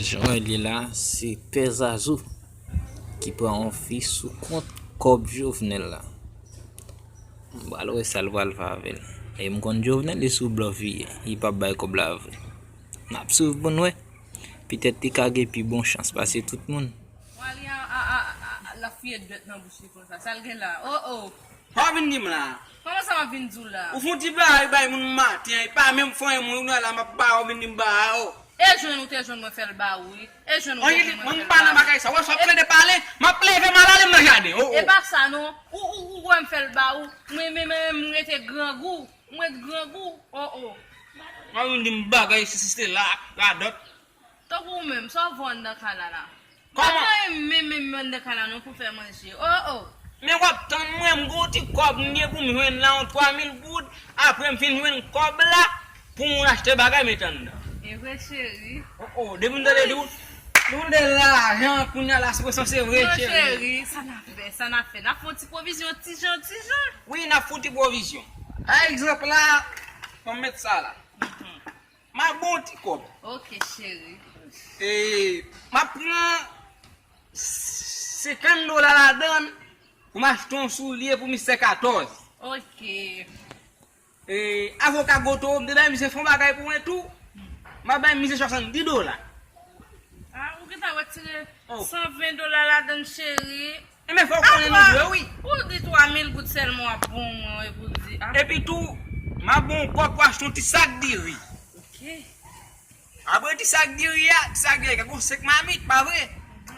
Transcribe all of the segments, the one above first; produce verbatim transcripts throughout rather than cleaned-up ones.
Jan w wè l ye la, se Pè Zazou ki pran yon fi sou kont kòb Jovenel la. M pral wè sa l pral fè avè l. E m konn Jovenel, li sou blòf li ye. Li p ap bay kòb la vre. N ap swiv pou n wè. Petèt li ka gen pi bon chans pase tout moun. Mwen li a, a, a, a, a, l ap fouye dwèt nan bouch li konsa. Sa l gen la? Oh, oh. Sa w vin di m la? Kòman sa m ap vin di w la? Ou fè yon ti bagay bay moun maten an, e pa menm fanmi mwen, ou nan la, m ap ba w, vin di m ba w. E jwenn ou te jwenn mwen fè l ba ou, wi. E jwenn ou te jwenn mwen fè l ba ou. Anyen, mwen m pa nan bagay sa. Wè sa w ap plede pale, m ap leve m al ale m nan jaden. Oh, oh. E pa sa non. Ou, ou, ou wè m fè l ba ou. Mwen, mwen, mwen, mwen rete grangou. Mwen ret grangou. Oh, oh. Mwen vin di m bagay, si, si se la, radòt. Tankou ou menm, sa w vò anndan kay la la? Kòman? Mwen pa renmen menm anndan kay la non pou fè manje. Oh, oh. Men w ap tann mwen, m gon ti kòb m gen pou m jwenn la, yon twa mil goud, apre m fin jwenn kòb la, pou moun achte bagay met anndan. E vre, cheri. Oh, oh, depi m tande di w, di w de lajan, kounye a la, se sanse vre, cheri. Non, cheri, sa n ap fè, sa n ap fè. N ap fè yon ti pwovizyon, ti jan, ti jan. Wi, n ap fè yon ti pwovizyon. Pa egzanp la, ban m met sa la. Mhm. M ap ba w ti kòb. Ok, cheri. E, m ap pran senkant dola ladan l pou m achte yon soulye pou mistè katòz. Ok. E, avoka Goto, m te bay misye fè yon bagay pou mwen tou. M ap bay misye swasanndis dola. Ah, ou gentan retire san ven dola ladan l, cheri. Enben, fò w konnen nou dwe, wi. Ou di twa mil goud sèlman w ap bon mwen, epi w di, ah. Epi tou, m ap ba w kòb pou achte yon ti sak diri. Ok. Apre ti sak diri a, ti sak diri a ka gon senk mamit, pa vre?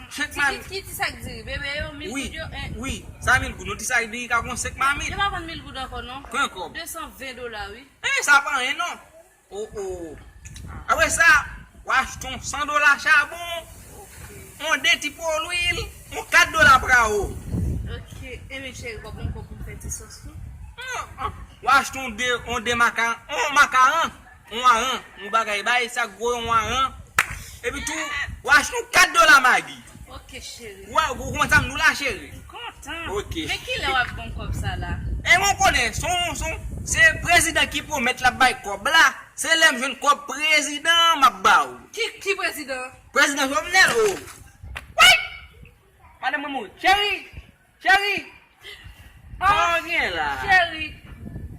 Senk mamit. Ki, ki ti sak diri? Bebe yo, mil goud yo, en. Wi, sa mil goud, yon ti sak diri ka gon senk mamit. Yo pa vann mil goud ankò, non. Pran kòb. De san ven dola, wi. Enben, sa pa anyen, non. Oh, oh. Apre sa, w achte yon san dola chabon, yon de ti po lwil, yon kat dola prawo. Ok. Enben, cheri, w ap ban m kòb pou m fè ti sòs tou? An, an. W achte yon de, yon de maka, yon makaran, yon aran, yon bagay bay, sa gwo yon aran. Epi tou, w achte yon kat dola magi. Ok, cheri. Ou wè, ou konprann sa m di w la, cheri? M kontan. Ok. Men kilè w ap ban m kòb sa la? E mwen konnen, se yon, se yon, se prezidan ki pwomèt l ap bay kòb la. Se lè m jwenn kòb prezidan an, m ap ba w. Ki, ki prezidan? Prezidan Jovenel, o. Woy! Madanm mwen mouri. Cheri! Cheri! Ah, sa w gen la? Cheri,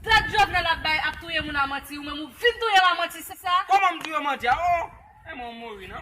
tèt Jovenel ap bay, ap touye moun a manti, ou menm ou vin touye m a manti, se sa? Kòman m touye w manti a? Oh! E mwen mouri, non?